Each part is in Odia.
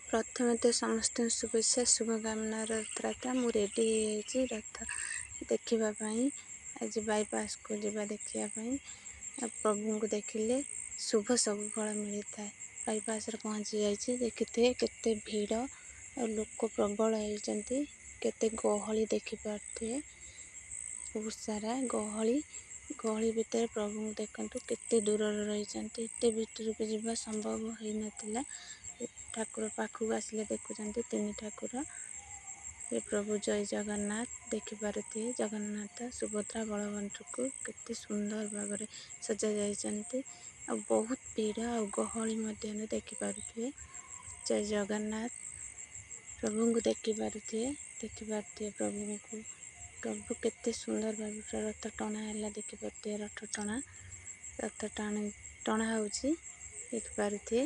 ପ୍ରଥମେ ତ ସମସ୍ତଙ୍କୁ ଶୁଭେଚ୍ଛା, ଶୁଭକାମନା ରଥଯାତ୍ରା। ମୁଁ ରେଡ଼ି ହେଇଯାଇଛି ରଥ ଦେଖିବା ପାଇଁ। ଆଜି ବାଇପାସ୍କୁ ଯିବା ଦେଖିବା ପାଇଁ। ଆଉ ପ୍ରଭୁଙ୍କୁ ଦେଖିଲେ ଶୁଭ ସବୁ ଫଳ ମିଳିଥାଏ। ବାଇପାସ୍ରେ ପହଞ୍ଚି ଯାଇଛି, ଦେଖିଥିବେ କେତେ ଭିଡ଼ ଆଉ ଲୋକ ପ୍ରବଳ ହେଇଛନ୍ତି, କେତେ ଗହଳି ଦେଖିପାରୁଥିବେ। ବହୁତ ସାରା ଗହଳି, ଗହଳି ଭିତରେ ପ୍ରଭୁଙ୍କୁ ଦେଖନ୍ତୁ କେତେ ଦୂରରେ ରହିଛନ୍ତି। ଏତେ ଭିତରକୁ ଯିବା ସମ୍ଭବ ହେଇନଥିଲା। ଠାକୁର ପାଖକୁ ଆସିଲେ ଦେଖୁଛନ୍ତି ତିନି ଠାକୁର। ହେ ପ୍ରଭୁ ଜୟ ଜଗନ୍ନାଥ। ଦେଖିପାରୁଥିବେ ଜଗନ୍ନାଥ, ସୁଭଦ୍ରା, ବଳଭଦ୍ରକୁ କେତେ ସୁନ୍ଦର ଭାବରେ ସଜା ଯାଇଛନ୍ତି। ଆଉ ବହୁତ ଭିଡ଼ ଆଉ ଗହଳି ମଧ୍ୟରେ ଦେଖିପାରୁଥିବେ। ଜୟ ଜଗନ୍ନାଥ। ପ୍ରଭୁଙ୍କୁ ଦେଖିପାରୁଥିବେ, ଦେଖିପାରୁଥିବେ ପ୍ରଭୁଙ୍କୁ। ପ୍ରଭୁ କେତେ ସୁନ୍ଦର ଭାବରେ ରଥ ଟଣା ହେଲା ଦେଖିପାରୁଥିବେ। ରଥ ଟଣା, ରଥ ଟାଣି ଟଣା ହେଉଛି ଦେଖିପାରୁଥିବେ,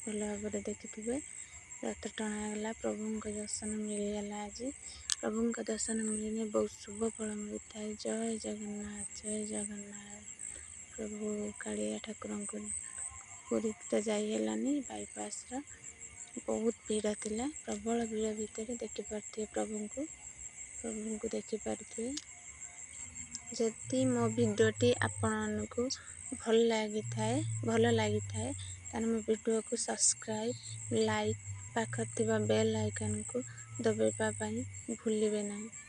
ଭଲ ଭାବରେ ଦେଖିଥିବେ। ରଥ ଟଣା ହେଲା, ପ୍ରଭୁଙ୍କ ଦର୍ଶନ ମିଳିଗଲା ଆଜି। ପ୍ରଭୁଙ୍କ ଦର୍ଶନ ମିଳିଲେ ବହୁତ ଶୁଭ ଫଳ ମିଳିଥାଏ। ଜୟ ଜଗନ୍ନାଥ, ଜୟ ଜଗନ୍ନାଥ। ପ୍ରଭୁ କାଳିଆ ଠାକୁରଙ୍କୁ ପୁରୀ ତ ଯାଇ ହେଲାନି, ବାଇପାସ୍ର ବହୁତ ଭିଡ଼ ଥିଲା। ପ୍ରବଳ ଭିଡ଼ ଭିତରେ ଦେଖିପାରୁଥିବେ ପ୍ରଭୁଙ୍କୁ, ପ୍ରଭୁଙ୍କୁ ଦେଖିପାରୁଥିବେ। ଯଦି ମୋ ଭିଡ଼ିଓଟି ଆପଣମାନଙ୍କୁ ଭଲ ଲାଗିଥାଏ, ଭଲ ଲାଗିଥାଏ, ତାହେଲେ ମୋ ଭିଡ଼ିଓକୁ ସବସ୍କ୍ରାଇବ୍, ଲାଇକ୍, ପାଖରେ ଥିବା ବେଲ୍ ଆଇକନ୍କୁ ଦବାଇବା ପାଇଁ ଭୁଲିବେ ନାହିଁ।